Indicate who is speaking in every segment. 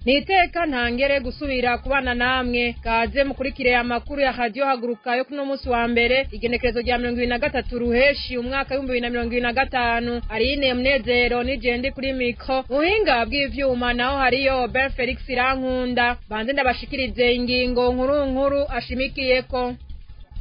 Speaker 1: Niteka ntangere gusubira kubana namwe kaze mukurikire amakuru ya Radio Haguruka yo kuno munsi wa mbere, igenekerezo rya 23 ruheshi umwaka w'2025. Arine Munezero nije ndi kuri micro, muhinga bw'ivyuma naho hariyo Ben Felix Irankunda. Banze ndabashikirize ingingo nkuru nkuru ashimikiyeko.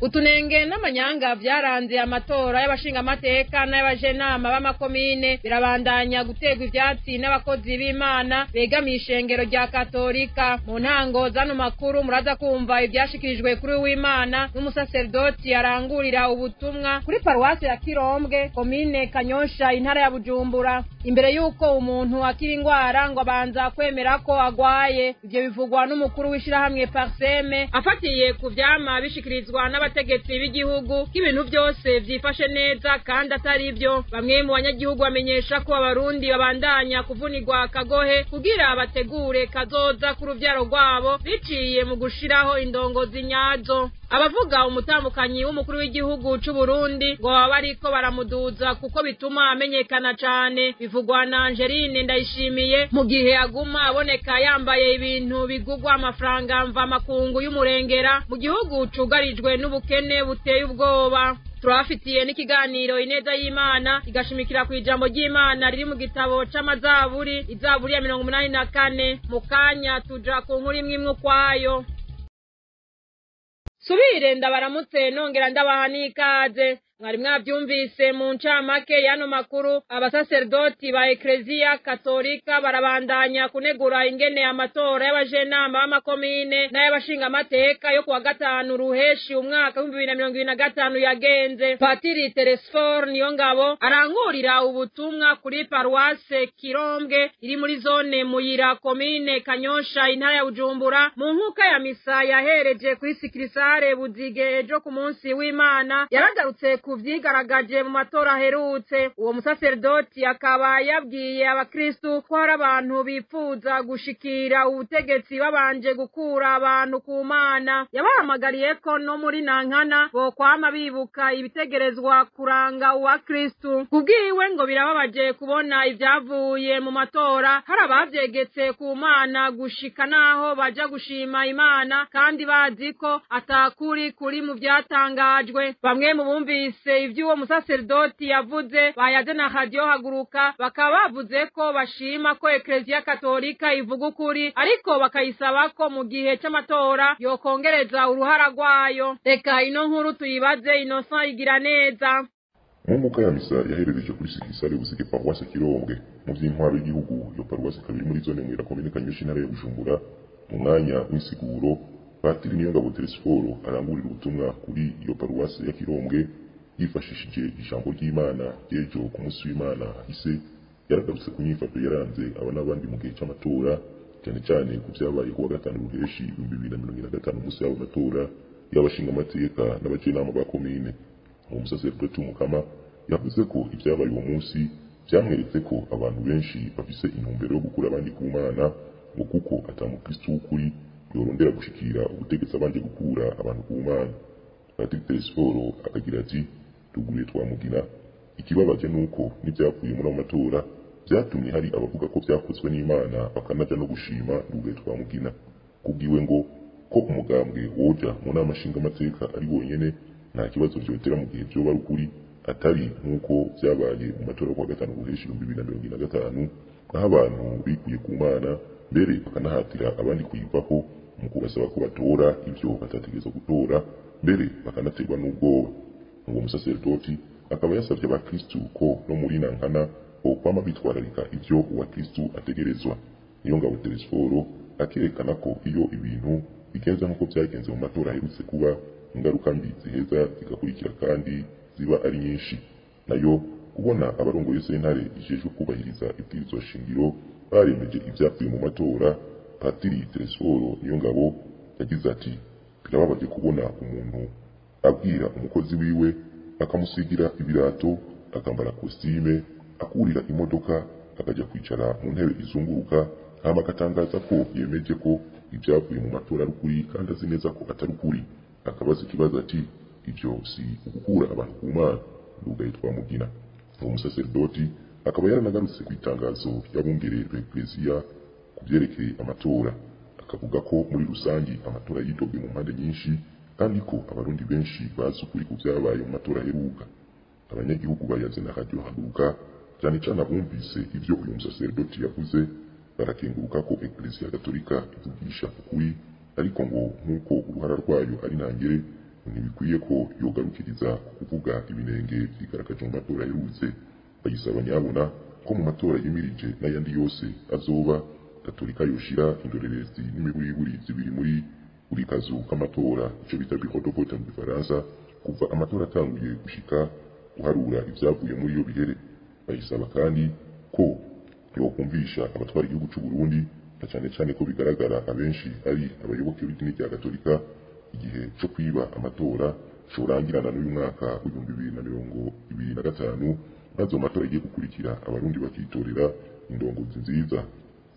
Speaker 1: Utunenge n'amanyanga vyaranze amatora y'abashingamateka n'ay'abajenama b'amakomine birabandanya guterwa ivyatsi n'abakozi b'Imana begamiye ishengero rya Katolika. Mu ntango zano makuru muraza kumva ivyashikirijwe kuri w'Imana n'umusaserdoti arangurira ubutumwa kuri paruwasi ya Kirombwe, komine Kanyosha, intara ya Bujumbura. Imbere yuko umuntu akira ingwara ngo abanza kwemera ko agwaye, ivyo bivugwa n'umukuru w'ishirahamwe Parseme afatiye ku vyama bishikirizwa n'abategetsi b'igihugu k'ibintu byose vyifashe neza kandi atari byo. Bamwe mu banyagihugu bamenyesha ko abarundi babandanya kuvunirwa akagohe kugira bategure kazoza k'uruvyaro rwabo biciye mu gushiraho indongozi nyazo. Abavuga umutambukanyi w'umukuru w'igihugu c'u Burundi ngo baba bariko baramuduza kuko bituma amenyekana cane, bivugwa na Angeline Ndayishimiye mu gihe aguma aboneka yambaye ibintu bigugwa amafaranga mva makungu y'umurengera mu gihugu cugarijwe n'ubukene buteye ubwoba. Turabafitiye n'ikiganiro Ineza y'Imana igashimikira ku ijambo ry'Imana riri mu gitabo c'amazaburi, izaburi ya 84. Mu kanya tuja ku nkuru imwe imwe ukwayo. Subire ndabaramutse nongera ndabaha n'ikaze. Mwari mwavyumvise mu ncamake y'ano makuru, abasaserdoti ba Eklezia Katolika barabandanya kunegura ingene amatora y'abajenama b'amakomine n'ay'abashingamateka yo kuwa gatanu ruheshi umwaka w'2025 yagenze. Patiri Telesfor Niyongabo arangurira ubutumwa kuri paruwase Kirombwe iri muri zone Muyira, komine Kanyosha, intara ya Bujumbura, mu nkuka ya misa yahereje kuri sikirisare Buzige ejo ku munsi w'Imana. Yaragarutse kuvyigaragaje mu matora aherutse. Uwo musaserdoti akaba yabwiye abakristu ko hari abantu bipfuza gushikira ubutegetsi babanje gukura abantu ku Mana. Yabahamagariye ko no muri Nankana bokwama bibuka ibitegerezwa kuranga uwakristu. Kubwiwe ngo birababaje kubona ivyavuye mu matora hari abavyegetse ku Mana gushika naho baja gushima Imana kandi bazi ko atakuri kuri mu vyatangajwe. Bamwe mu bumvise ivy'uwo musaserdoti yavuze bayaze na Radio Haguruka bakaba bavuze ko bashima ko Eklezia Katolika ivuga ukuri, ariko bakayisaba ko mu gihe c'amatora yokongereza uruhara rwayo. Reka ino nkuru tuyibaze Innocent Igiraneza.
Speaker 2: Mu nkuka ya misa yaherereje kuri sikirisare Buzige, paruwasi Kirombwe mu vy'intwaro y'igihugu, iyo paruwasi kabiri muri zone Mwira, komine Kanyosha, intara ya Bujumbura, mu mwanya w'insiguro Patiri Niyongabo Telesforo arangurira ubutumwa kuri iyo paruwasi ya Kirombwe yifashishije ijambo ry'Imana ry'ejo ku munsi w'Imana hahise. Yaragarutse ku nyifato yaranze aba n'abandi mu gihe c'amatora, cyane cyane ku vyabaye kuwa gatanu ruheshi 2025, umunsi w'ayo matora y'abashingamateka n'abajenama ba komine. Uwo musaserdoti w'umukama yavuze ko ivyabaye uwo munsi vyamweretse ko abantu benshi bafise intumbero yo gukura abandi ku Mana, ngo kuko ata mukristu w'ukuri yorondera gushikira ubutegetsi abanje gukura abantu ku Mana. Patiri Telesforo akagira ati: "Tuguruye twamugina. Ikibabaje nuko n'ivyavuye muri ayo matora vyatumye hari abavuga ko vyakozwe n'Imana bakanaja no gushima nduguye twamugina." Kubwiwe ngo ko umugambwe woja mu nama nshingamateka ari wonyene nta kibazo vyotera mu gihe vyoba ari ukuri, atari nk'uko vyabaye mu matora kuwa gatanu ruheshi 2025, aho abantu bikuye ku Mana mbere bakanahatira abandi kuyivako mu kubasaba ko batora ivyo batategerezwa gutora, mbere bakanaterwa n'ubwoba. Uwo musaserdoti akaba yasavye abakristu ko no muri Nankana bokwama bitwararika ivyo uwakristu ategerezwa. Niyongabo Telesforo akerekana ko iyo ibintu bigenze nk'uko vyagenze mu matora aherutse kuba, ingaruka mbi ziheza zigakurikira kandi ziba ari nyinshi. Nayo kubona abarongoye sentare ijejwe kubahiriza ibwirizwa shingiro baremeje ivyavuye mu matora, Patiri Telesforo Niyongabo yagize ati: "Birababaje kubona umuntu abwira umukozi wiwe akamusigira ibirato, akambara kositime, akurira imodoka, akajya kwicara mu ntebe izunguruka, hama agatangaza ko yemeje ko ibyavuye mu matora ari ukuri kandi azi neza ko atari ukuri." Akabaza ikibazo ati: "Ibyo si ugukura abantu ku Mana?" Ndugaye Twamugina. Uwo musaserdoti akaba yaranagarutse ku itangazo ry'abungere b'Ekleziya ku vyerekeye amatora, akavuga ko muri rusangi amatora yidobwe mu mpande nyinshi kandi ko abarundi benshi bazi ukuri ku vyabaye mu matora aheruka. Abanyagihugu bayaze na Radio Haguruka, cyane cyane abumvise ivyo uyu musaserdoti yavuze, barakenguruka ko Eklezia Gatolika ivugisha ukuri, ariko ngo nk'uko uruhara rwayo ari ntangere, ntibikwiye ko yogarukiriza ku kuvuga ibinenge vyigaragaje mu matora aherutse. Bayisaba nyabona ko mu matora yimirije n'ayandi yose azoba, Gatolika yoshira indorerezi n'imiburiburi zibiri muri buri kazu k'amatora, ico bita bureau de vote mu gifaransa, kuva amatora atanguye gushika guharura ivyavuye muri iyo bihere. Bayisaba kandi ko yokumvisha abatwara igihugu c'u Burundi, na cane cane ko bigaragara abenshi ari abayoboke b'idini rya Gatolika, igihe co kwiba amatora corangirana n'uyu mwaka w'2025, maze mu matora agiye gukurikira abarundi bakitorera indongozi nziza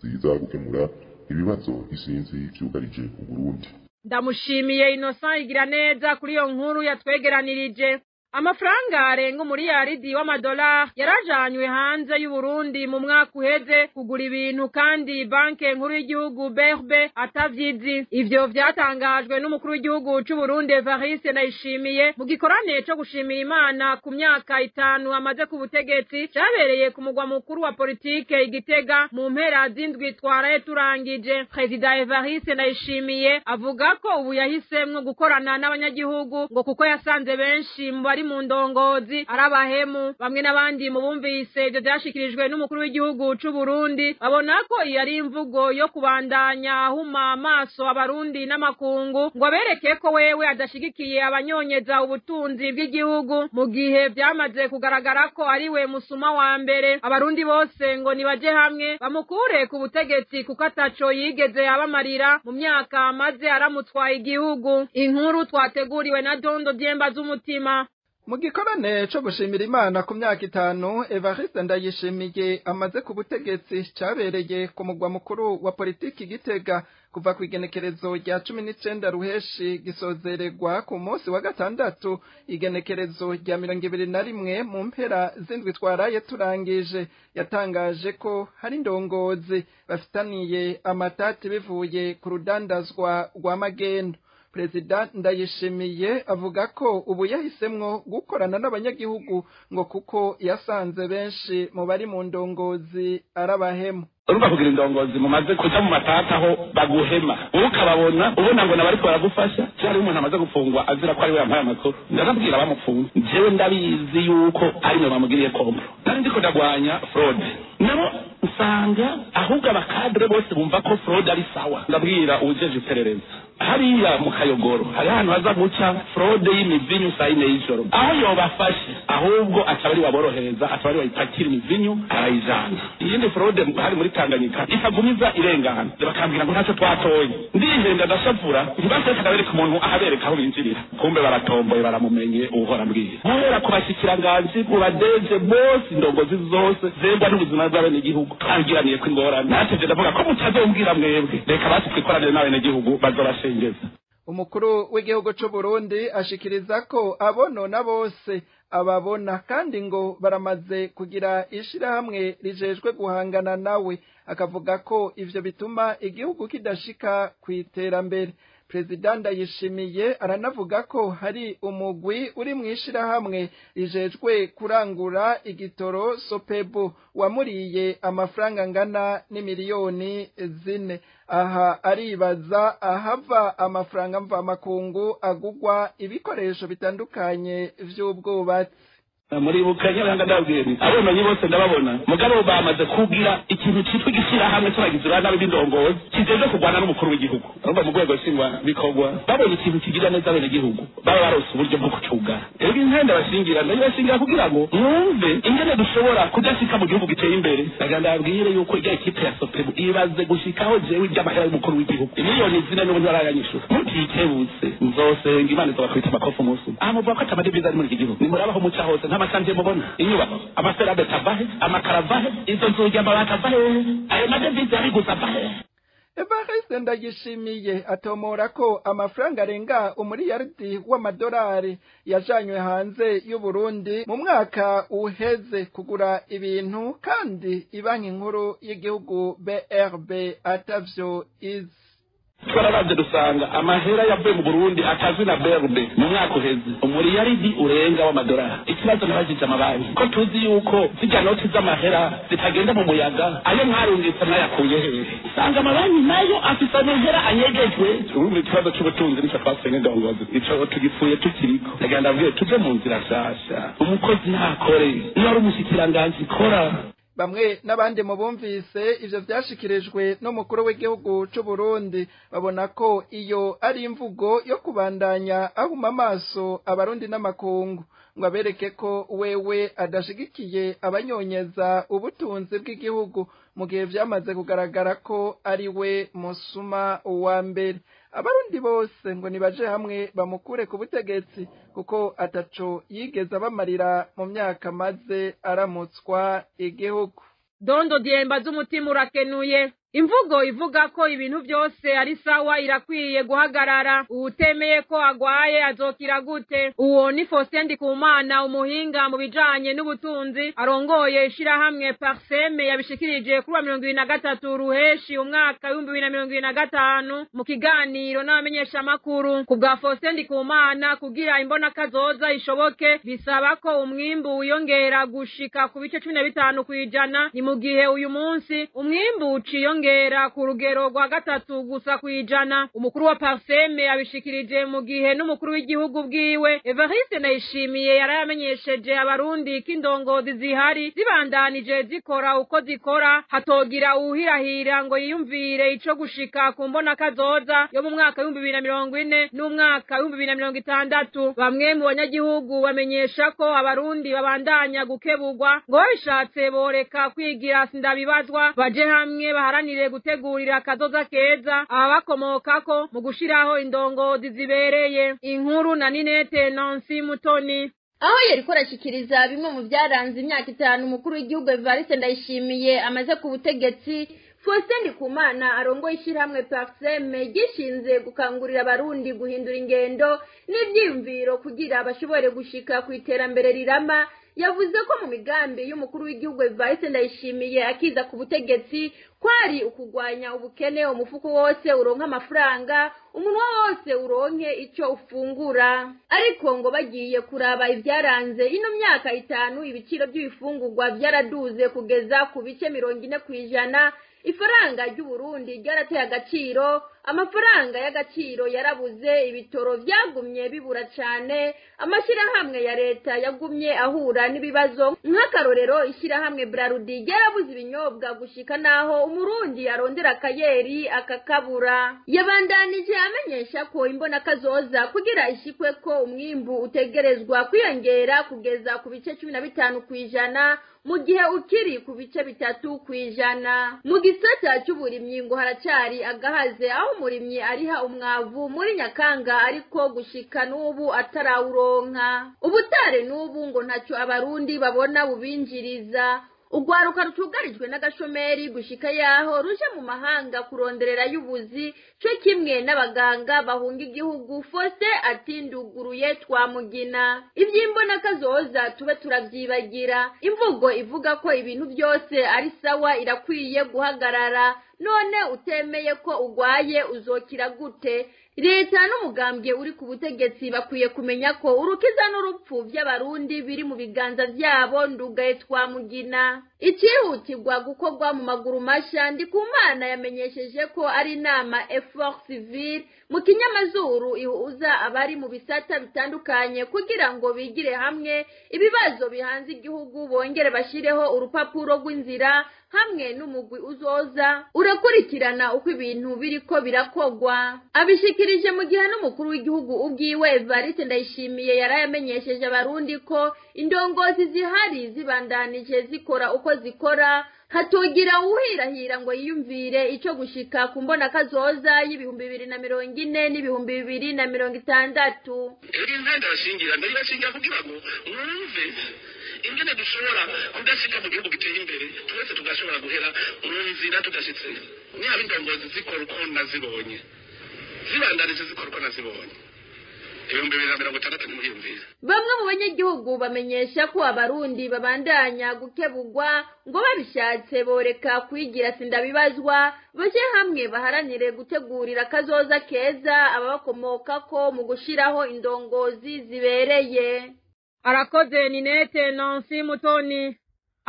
Speaker 2: ziza gukemura ibibazo isinzi vyugarije Uburundi.
Speaker 1: Ndamushimiye Innocent Igiraneza kuri iyo nkuru yatwegeranirije. Amafaranga arenga umuriyaridi w'amadolari yarajanywe hanze y'Uburundi mu mwaka uheze kugura ibintu kandi banke nkuru y'igihugu BRB atavyizi. Ivyo vyatangajwe n'umukuru w'igihugu c'Uburundi Evariste Ndayishimiye mu gikorane co gushimira Imana ku myaka 5 amaze ku butegetsi, cabereye ku mugwa mukuru wa politike Igitega mu mpera z'indwi twaraye turangije. Perezida Evariste Ndayishimiye avuga ko ubu yahisemwo gukorana n'abanyagihugu ngo kuko yasanze benshi mu bari mu ndongozi arabahemu. Bamwe n'abandi mu bumvise ivyo vyashikirijwe n'umukuru w'igihugu c'u Burundi babona ko iyo ari imvugo yo kubandanya ahuma amaso abarundi n'amakungu ngo abereke ko wewe adashigikiye abanyonyeza ubutunzi bw'igihugu, mu gihe vyamaze kugaragara ko ari we musuma wa mbere. Abarundi bose ngo nibaje hamwe bamukure ku butegetsi kuko ataco yigeze abamarira mu myaka amaze aramutwaye igihugu. Inkuru twateguriwe na Dondo Dyemba z'umutima.
Speaker 3: Mu gikorane co gushimira Imana ku myaka 5 Evariste Ndayishimiye amaze ku butegetsi cabereye ku mugwa mukuru wa politiki Gitega kuva ku igenekerezo rya 19 ruheshi gisozeregwa ku munsi wa gatandatu igenekerezo rya 21 mu mpera z'indwi twaraye turangije, yatangaje ko hari indongozi bafitaniye amatati bivuye ku rudandazwa rwa magendo. Perezida Ndayishimiye avuga ko ubu yahisemwo gukorana n'abanyagihugu ngo kuko yasanze benshi mu bari mu ndongozi arabahemu.
Speaker 4: Urumva kugira indongozi mumaze kuja mu matata aho baguhema, ukababona ubona ngo nabariko baragufasha. Cyari umuntu amaze gufungwa azira ko ari we yampaye amakuru, ndababwira bamupfunze, jewe ndabizi yuko ari mwe bamugiriye kompro, nari ndiko ndagwanya fraude, nabo usanga ahubwo abakadre bose bumva ko fraude ari sawa. Ndabwira uwujeje iperereza hariya mu Kayogoro hari ahantu haza guca fraude y'imivinyu saa yine y'ijoro, aho yobafashe ahubwo akaba ari waborohereza, akaba ari wayipakira imivinyu arayijana. Iyindi fraude hari muri Tanganyika ikagumiza irengana, bakambwira ngo ntacyo twatoye, ndihenda ndashavura, ntibaseka ndabereka umuntu ahabereka aho binjirira, kumbe baratomboye baramumenye uhora mbwiye. Guhera ku bashikiranganji, ku badeje bose, indongozi zose zegwa n'ubuzima bw'abenegihugu twangiraniye ko ingorane. Natevye ndavuga ko mutazombwira mwebwe, reka basi twikoranire n'abenegihugu bazobashengeza.
Speaker 3: Umukuru w'igihugu c'u Burundi ashikiriza ko abonona bose ababona kandi ngo baramaze kugira ishirahamwe rijejwe guhangana nawe, akavuga ko ivyo bituma igihugu kidashika kw'iterambere. Perezida Ndayishimiye aranavuga ko hari umugwi uri mu ishirahamwe rijejwe kurangura igitoro Sopebu wamuriye amafaranga angana n'imiliyoni 4. Aha aribaza ahava amafaranga mvamakungu agugwa ibikoresho bitandukanye vy'ubwubatsi.
Speaker 4: Muri bukanya ndababwira abonanye bose ndababona, mugabo bamaze kugira ikintu citwa igishirahamwe cy'abagizi ba nabi b'indongozi kijeje kurwana n'umukuru w'igihugu. Urumva mu rwego nshingwa bikorwa babonye ikintu kigira neza abenegihugu baba barose uburyo bwo kucugara. Rero inkenda bashingira ndabashingira kugira ngo mwumve ingene dushobora kudashika mu gihugu giteye imbere. Ndagira ndababwire yuko irya ekipe ya Sopebu ibaze gushikaho jewe iry'amahera y'umukuru w'igihugu imiliyoni 4 n'ubundi barayanyishura. Mutikebutse nzosenga Imana izobakubita amakofi umunsi umwe. Aha muvuga ko atamadevize ari muri iki gihugu, nimurabaho muca hose amasanje mubona inyubako amaserabe tavahe amakaravahe izo nzugi amabati avahe ayo madevize ari gusa avahe.
Speaker 3: Evariste Evariste Ndayishimiye atomora ko amafaranga arenga umuriyaridi w'amadolari yajanywe hanze y'u Burundi mu mwaka uheze kugura ibintu, kandi ibanki nkuru y'igihugu BRB atavyo izi.
Speaker 4: Twararavye dusanga amahera yavuye mu Burundi atazwi na BRB mu mwaka uheze umuriyaridi urenga w'amadolari. Ikibazo nabajije amabanki ko tuzi yuko zirya noti z'amahera zitagenda mu muyaga, ayo mwarungitse mwayakuye hehe? Usanga amabanki nayo afise amahera anyegejwe. Urumva ikibazo c'ubutunzi nico twasuye nk'indongozi, ico tugipfuye tukiriko. Ndagira ndabwire tuje mu nzira nshasha, umukozi ntakore, iyo ari umushikiranganji kora.
Speaker 3: Bamwe n'abandi mu bumvise ivyo vyashikirijwe n'umukuru w'igihugu c'u Burundi babona ko iyo ari imvugo yo kubandanya ahuma amaso abarundi n'amakungu, ngo abereke ko wewe adashigikiye abanyonyeza ubutunzi bw'igihugu, mu gihe vyamaze kugaragara ko ari we musuma wa mbere. Abarundi bose ngo nibaje hamwe bamukure ku butegetsi, kuko ataco yigeze abamarira mu myaka maze aramutswa igihugu.
Speaker 1: Dondo Diemba z'umutima urakenuye. Imvugo ivuga ko ibintu byose ari sawa irakwiye guhagarara. Uwutemeye ko agwaye azokira gute? Uwo ni Faustin Ndikumana, umuhinga mu bijanye n'ubutunzi, arongoye ishirahamwe Parseme, yabishikirije kuri wa 23 Ruheshi umwaka 2025 mu kiganiro n'abamenyeshamakuru. Ku bwa Faustin Ndikumana, kugira imbona kazoza ishoboke bisaba ko umwimbu wiyongera gushika ku bice 15%, ni mu gihe uyu munsi umwimbu uciyongera ku rugero rwa 3 gusa kwijana. Umukuru wa Parseme abishikirije mu gihe n'umukuru w'igihugu bwiwe Evariste Ndayishimiye yarayamenyesheje abarundi ko indongozi zihari zibandanije zikora uko zikora, hatogira uwuhirahira ngo yiyumvire ico gushika ku mbona kazoza yo mu mwaka 2040 n'umwaka 2060. Bamwe mu banyagihugu bamenyesha ko abarundi babandanya gukebugwa, ngo babishatse boreka kwigira sindabibazwa, baje hamwe baharanire gutegurira akazoza keza ababakomokako mu gushiraho indongozi zibereye. Inkuru na Ninete Nancy Mutoni.
Speaker 5: Aho yariko arashikiriza bimwe mu vyaranze imyaka 5 umukuru w'igihugu Evariste Ndayishimiye amaze ku butegetsi, Faustin Ndikumana arongoye ishirahamwe Parseme gishinze gukangurira abarundi guhindura ingendo n'ivyiyumviro kugira bashobore gushika ku iterambere rirama, yavuze ko mu migambi y'umukuru w'igihugu Evariste Ndayishimiye akiza ku butegetsi kwari ukugwanya ubukene, umufuko wose uronka amafaranga, umunwa wose uronke ico ufungura. Ariko ngo bagiye kuraba ivyaranze ino myaka 5, ibiciro by'ibifungurwa vyaraduze kugeza ku bice 40%, ifaranga ry'u Burundi ryarateye agaciro, amafaranga y'agaciro yarabuze, ibitoro vyagumye bibura cane, amashirahamwe ya leta yagumye ahura n'ibibazo. Nk'akarorero, ishirahamwe Brarudi ryarabuze ibinyobwa gushika naho umurundi arondera akayeri akakabura. Yabandanije amenyesha ko imbona kazoza kugira ishikwe ko umwimbu utegerezwa kwiyongera kugeza ku bice 15% mu gihe ukiri ku bice 3%. Mu gisata cy'uburimyi ngo haracari agahaze, aho umurimyi ariha umwavu muri Nyakanga ariko gushika n'ubu atarawuronka. Ubutare n'ubu ngo ntacyo abarundi babona bubinjiriza. Ugwaruka rutugarijwe n'agashomeri gushika yaho ruje mu mahanga kuronderera y'ubuzi, cyo kimwe n'abaganga bahunga igihugu. Faustin atinduguruye twamugina. Ivy'imbona kazoza tube turavyibagira. Imvugo ivuga ko ibintu byose ari sawa irakwiye guhagarara. None utemeye ko ugwaye uzokira gute? Leta n'umugambwe uri ku butegetsi bakwiye kumenya ko urukiza n'urupfu by'abarundi biri mu biganza vyabo. Ndugaye twamugina. Icihutirwa gukorwa mu maguru masha, Ndikumana yamenyesheje ko ari inama Effort Civile mu kinyamazuru ihuza abari mu bisata bitandukanye kugira ngo bigire hamwe ibibazo bihanze igihugu, bongere bashireho urupapuro rw'inzira hamwe n'umugwi uzoza urakurikirana uko ibintu biriko birakogwa. Abishikirije mu gihe n'umukuru w'igihugu ubwiwe Evariste Ndayishimiye yarayamenyesheje abarundi ko indongozi zihari zibandanije zikora uko zikora, hatogira uwuhirahira ngo yiyumvire ico gushika ku mbona kazoza y'2040 n'2060.
Speaker 4: Iri ntenda bashingira ndabashingira kugira ngo mwumve Ingene dushobora kudashika mu gihugu giteye imbere, twese tugashobora guhera mu nzira tudashitse. Niba indongozi zikora uko nazibonye, zibandanije zikora uko nazibonye, 2060 ntimuhiyumvire.
Speaker 5: Bamwe mu banyagihugu bamenyesha ko abarundi babandanya gukebugwa, ngo babishatse boreka kwigira sindabibazwa, baje hamwe baharanire gutegurira kazoza keza ababakomokako mu gushiraho indongozi zibereye.
Speaker 1: Arakoze Ninete Nancy Mutoni.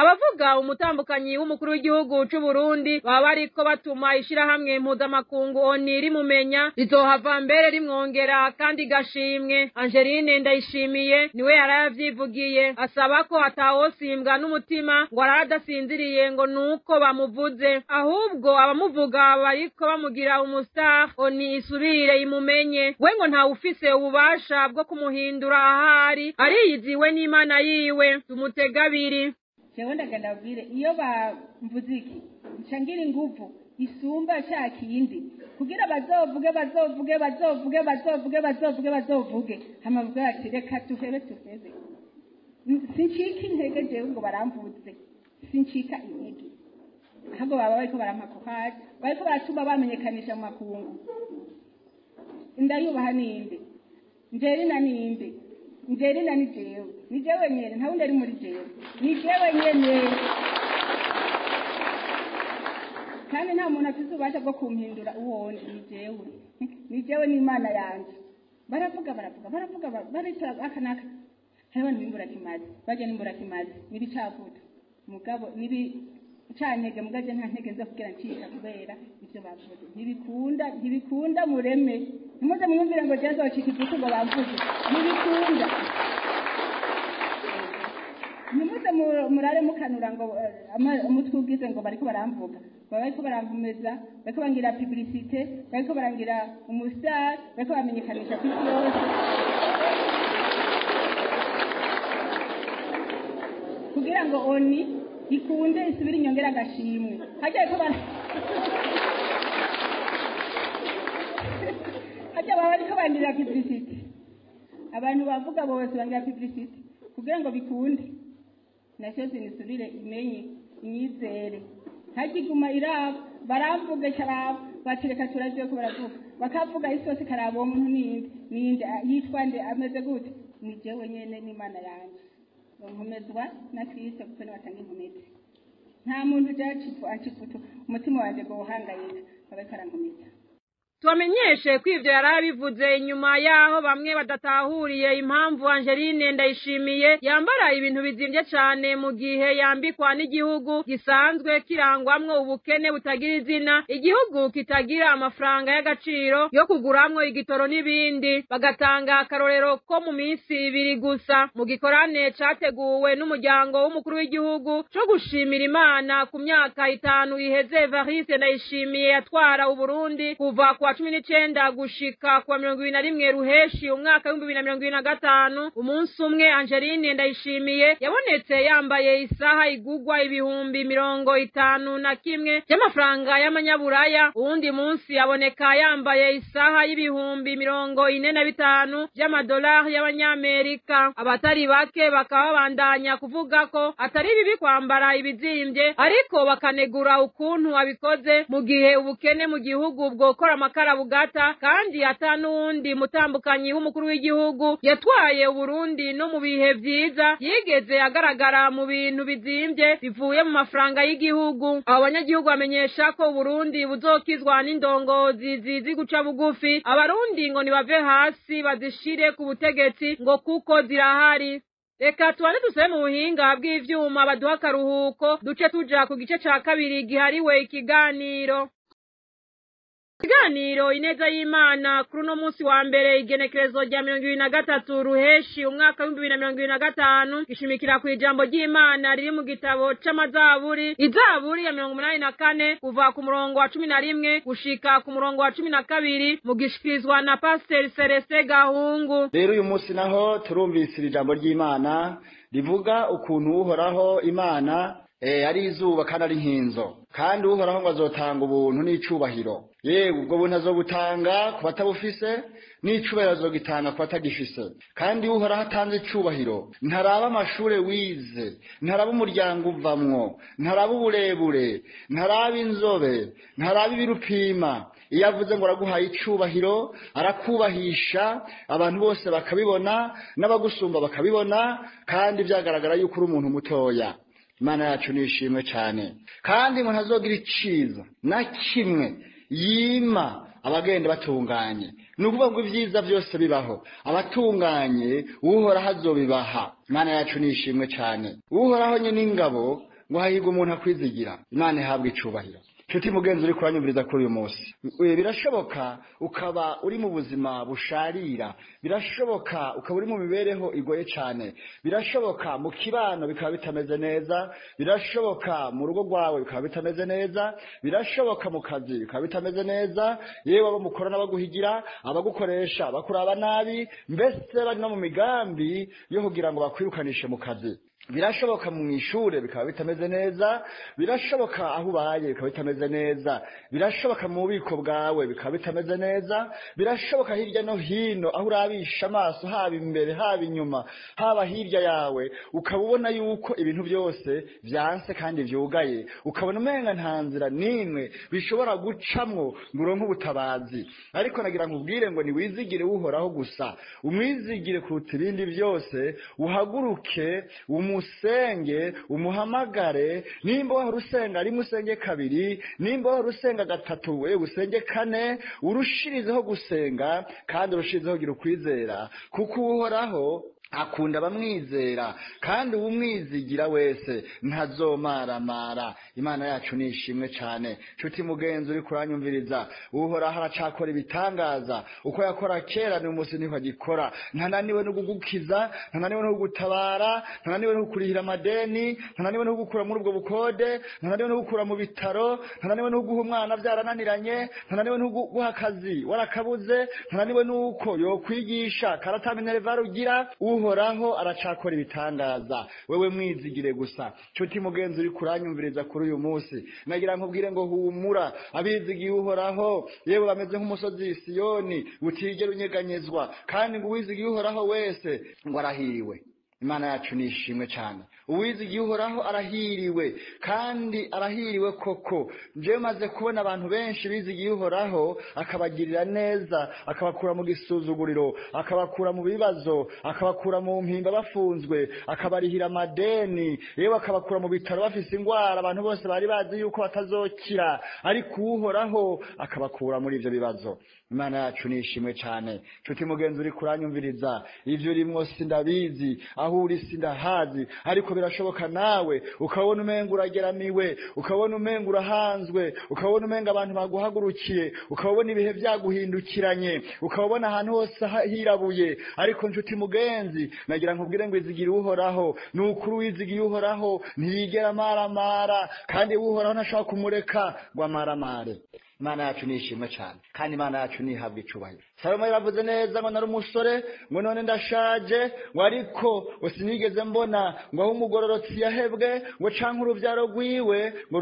Speaker 1: Abavuga umutambukanyi w'umukuru w'igihugu c'u Burundi baba bariko batuma ishirahamwe mpuzamakungu ONU rimumenya, rizohava mbere rimwongera kandi gashimwe. Angeline Ndayishimiye niwe yarayavyivugiye, asaba ko atawosimbwa n'umutima ngo araradasinziriye ngo nuko bamuvuze, ahubwo abamuvuga bariko bamugira umustar, ONU isubire imumenye. We ngo ntawufise ububasha bwo kumuhindura ahari, ariyiziwe n'Imana yiwe. Tumutegabiri.
Speaker 6: Jewe ndagenda babwire, iyo bamvuze iki nca ngira inguvu isumba ca kindi, kugira bazovuge bazovuge bazovuge bazovuge bazovuge bazovuge, hama bavuge bati reka tuhebe tuhebe. Sincika intege jewe ngo baramvuze, sincika intege, ahubwo baba bariko barampa courage, bariko baratuma bamenyekanisha mu makungu. Ndayubaha ninde? Njerina ninde? Njerina ni jewe, ni jewe nyene, nta wundi ari muri jewe, ni jewe nyene. Kandi nta muntu afise ububasha bwo kumpindura uwo ndi, ni jewe, ni jewe n'Imana yanje. Baravuga baravuga baravuga baricara aka n'aka, hariho abantu b'imburakimazi, barya n'imburakimazi n'ibicavuta, mugabo n'ibicantege, mugabo nta ntege nza kugira ncika kubera ivyo bavuze. Ntibikunda, ntibikunda mureme, ntimuze mwumvire ngo jewe nzocika ivutu ngo bamvuze, ntibikunda. Ntimuze murare mukanura ngo umutwe ugize ngo bariko baramvuga, baba bariko barankomeza, bariko bangira publicité, bariko barangira umustar, bariko bamenyekanisha kw'isi yose, kugira ngo ONU ikunde isubire inyongera agashimwe. Harya bariko harya baba bariko bangira publicité, abantu bavuga bose bangira publicité kugira ngo bikunde nacyo zinisubire imenye inyizere. Ntakiguma iraba, baramvuga karaba, batereka turaje ko baravuga, bakavuga isi yose karaba uwo muntu ninde, ninde yitwa nde, ameze gute? Ni jewe nyene n'Imana yanje. Nkomezwa na Kristo kuko niwe atanga inkomezi. Nta muntu acifuto umutima wanje ngo uhangayika, bariko arankomeza.
Speaker 1: Tubamenyeshe ko ivyo yarabivuze inyuma yaho bamwe badatahuriye impamvu Angeline Ndayishimiye yambara ibintu bizimvye cane mu gihe yambikwa n'igihugu gisanzwe kirangwamwo ubukene butagira izina, igihugu kitagira amafaranga y'agaciro yo kuguramwo igitoro n'ibindi. Bagatanga akarorero ko mu minsi ibiri gusa mu gikorane categuwe n'umuryango w'umukuru w'igihugu co gushimira Imana ku myaka 5 iheze Evariste Ndayishimiye yatwara Uburundi kuva ku 19 gushika kwa 21 Ruheshi umwaka 2025. Umunsi umwe Angeline Ndayishimiye yabonetse yambaye isaha igugwa 51,000 by'amafaranga y'amanyaburaya, uwundi munsi aboneka yambaye isaha y'45,000 by'amadolari y'abanyamerika. Abatari bake bakaba babandanya kuvuga ko atari bibi kwambara ibizimbye, ariko bakanegura ukuntu abikoze mu gihe ubukene mu gihugu bwokora amakara bugata, kandi ata n'uwundi mutambukanyi w'umukuru w'igihugu yatwaye Uburundi no mu bihe vyiza yigeze agaragara mu bintu bizimbye bivuye mu mafaranga y'igihugu. Abo banyagihugu bamenyesha ko Uburundi buzokizwa n'indongozi zizi guca bugufi, abarundi ngo nibave hasi bazishire ku butegetsi ngo kuko zirahari. Reka tubane dusabe mu buhinga bw'ivyuma baduha akaruhuko, duce tuja ku gice ca kabiri gihariwe ikiganiro. Ikiganiro Ineza y'Imana kuri uno munsi wa mbere igenekerezo rya 23 Ruheshi umwaka 2025 gishimikira ku ijambo ry'Imana riri mu gitabo c'Amazaburi, Izaburi ya 84 kuva ku murongo wa 11 gushika ku murongo wa 12, mu gishikirizwa na Pasteur Celestin Gahungu.
Speaker 7: Rero uyu munsi naho turumvise ijambo ry'Imana rivuga ukuntu Uhoraho Imana Ari izuba kandi ari nkinzo, kandi Uhoraho ngo azotanga ubuntu n'icubahiro. Yewe ubwo buntu azobutanga ku batabufise, n'icubahiro azogitanga ku batagifise. Kandi Uhoraho atanze icubahiro, ntaraba amashure wize, ntaraba umuryango uvamwo, ntaraba uburebure, ntaraba inzobe, ntaraba ibirupima. Iyo avuze ngo araguhaye icubahiro, arakubahisha, abantu bose bakabibona, n'abagusumba bakabibona, kandi byagaragara yuko uri umuntu mutoya. Imana yacu nishimwe cyane. Kandi ngo ntazogira iciza na kimwe yima abagenda batunganye. Ni ukuvuga ngo ibyiza byose bibaho, abatunganye Uhoraho azobibaha. Imana yacu nishimwe cyane. Uhoraho nyene ingabo ngo hahirwe umuntu akwizigira. Imana ihabwe icubahiro. Nshuti mugenzi uri kuranyumviriza kuri uyu munsi, birashoboka ukaba uri mu buzima busharira, birashoboka ukaba uri mu mibereho igoye cyane, birashoboka mu kibano bikaba bitameze neza, birashoboka mu rugo rwawe bikaba bitameze neza, birashoboka mu kazi bikaba bitameze neza, yewe abo mukorana baguhigira, abagukoresha bakuraba nabi, mbese bari no mu migambi yo kugira ngo bakwirukanishe mu kazi. Birashoboka mu ishure bikaba bitameze neza, birashoboka aho ubaye bikaba bitameze neza, birashoboka mu bubiko bwawe bikaba bitameze neza, birashoboka hirya no hino aho urabisha amaso, haba imbere haba inyuma haba hirya yawe, ukaba ubona yuko ibintu byose vyanse kandi vyugaye, ukabona umenga nta nzira n'imwe bishobora gucamwo ngo uronke ubutabazi. Ariko nagira nkubwire ngo niwizigire Uhoraho gusa, umwizigire kuruta ibindi byose, uhaguruke umusenge, umuhamagare. Nimba wahora usenga rimwe usenge kabiri, nimba wahora usenga gatatu we usenge kane, urushirizeho gusenga kandi urushirizeho kugira ukwizera, kuko Uhoraho akunda abamwizera, kandi uwumwizigira wese ntazomaramara. Imana yacu nishimwe cyane. Nshuti mugenzi uri kuranyumviriza, Uhoraho aracakora ibitangaza. Uko yakora kera ni umunsi niho agikora. Ntananiwe no kugukiza, ntananiwe no kugutabara, ntananiwe no kukurihira amadeni, ntananiwe no kugukura muri ubwo bukode, ntananiwe no kugukura mu bitaro, ntananiwe no kuguha umwana byarananiranye, ntananiwe no kuguha akazi warakabuze, ntananiwe nuko yokwigisha karata minerval ugira. Uhoraho aracakora ibitangaza, wewe mwizigire gusa. Nshuti mugenzi uri kuranyumviriza kuri uyu munsi, nagira nkubwire ngo humura. Abizigiye Uhoraho yewe bameze nk'umusozi Siyoni utigera unyeganyezwa, kandi ngo uwizigiye Uhoraho wese ngo arahiriwe. Imana yacu nishimwe cyane. Uwizigiye Uhoraho arahiriwe, kandi arahiriwe koko. Njewe maze kubona abantu benshi bizigiye Uhoraho, akabagirira neza, akabakura mu gisuzuguriro, akabakura mu bibazo, akabakura mu mpimba bafunzwe, akabarihira amadeni, yewe akabakura mu bitaro bafise ingwara abantu bose bari bazi yuko batazokira, ariko Uhoraho akabakura muri ivyo bibazo. Imana yacu nishimwe cyane. Nshuti mugenzi uri kuranyumviriza, ivyo urimwo sindabizi, aho uri sindahazi, ariko birashoboka nawe ukabona umenga urageramiwe, ukabona umenga urahanzwe, ukabona umenga abantu baguhagurukiye, ukabona ibihe byaguhindukiranye, ukabona ahantu hose hirabuye. Ariko nshuti mugenzi, nagira nkubwire ngo izigire Uhoraho. Ni ukuri uwizigiye Uhoraho ntiyigera amaramara, kandi Uhoraho ntashobora kumureka ngo amaramare. Imana yacu nishimwe cyane, kandi Imana yacu nihabwa icubahiro. Salomo yaravuze neza ngo nari umusore, ngo none ndashaje, ngo ariko ngo sinigeze mbona ngo aho umugororotsi yahebwe, ngo canke uruvyaro rwiwe ngo